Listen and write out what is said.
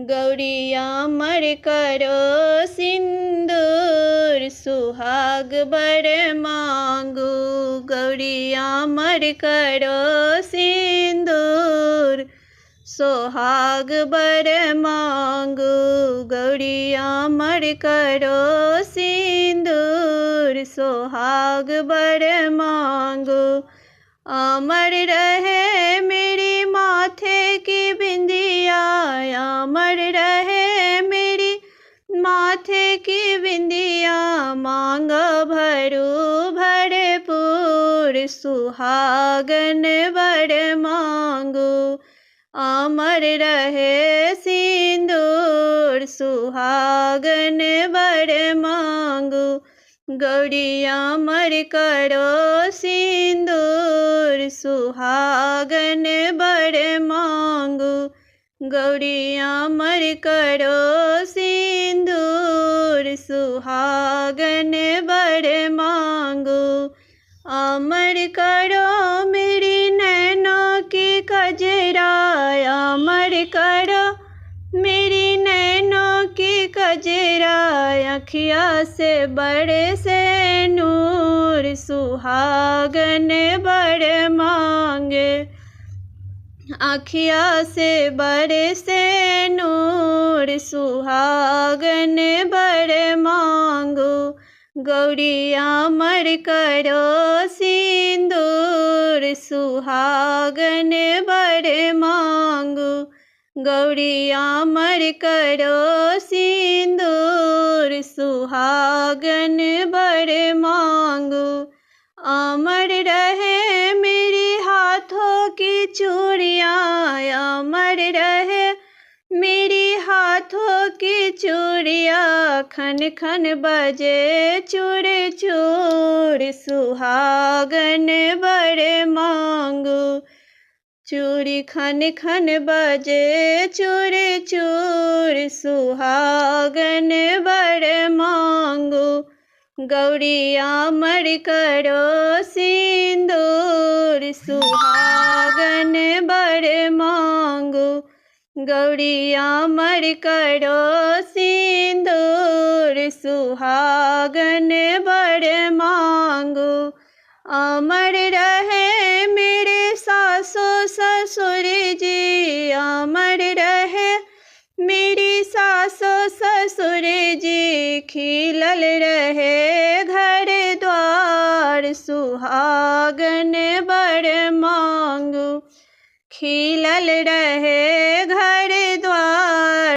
गौरी अमर करो सिंदूर सुहाग बर मांगू। गौरी अमर करो सिंदूर सोहाग बर मांगू। गौरी अमर करो सिंदूर सोहाग बर मांगू। अमर रहे मेरी माथे की बिंदिया, अमर रहे मेरी माथे की बिंदिया। मांग भरू भरपूर सुहागन बर मांगू। अमर रहे सिंदूर सुहागन बर मांगू। गौरी अमर करो सिंदूर सुहागन बर मांगू। गौरी अमर करो सिंदूर सुहागन बर मांगू। अमर करो मेरी नैना की कजरा, अमर करो मेरी नैनों की कजरा। अखिया से बड़े से नूर सुहागन बर मांगे। अखिया से बड़े से नूर सुहागन बर मांगू। गौरी अमर करो सिंदूर सुहागन बर मांगू। गौरी अमर करो सिंदूर सुहागन बर मांगू। अमर रहे मेरी हाथों की चूड़ियाँ, अमर रहे मेरी हाथों की चूड़ियाँ। खन खन बजे चूर चूर सुहागन बर मांगू। चूड़ी खन खन बजे चूर चूर सुहागन बर मांगू। गौरी अमर करो सिंदूर सुहागन बर मांगू। गौरी अमर करो सिंदूर सुहागन बर मांगू। अमर रहे मेरे सासो ससुर जी, अमर रहे मेरी सासो ससुर जी। खिलल रहे घर द्वार सुहागन बर मांगू। खिलल रहे घर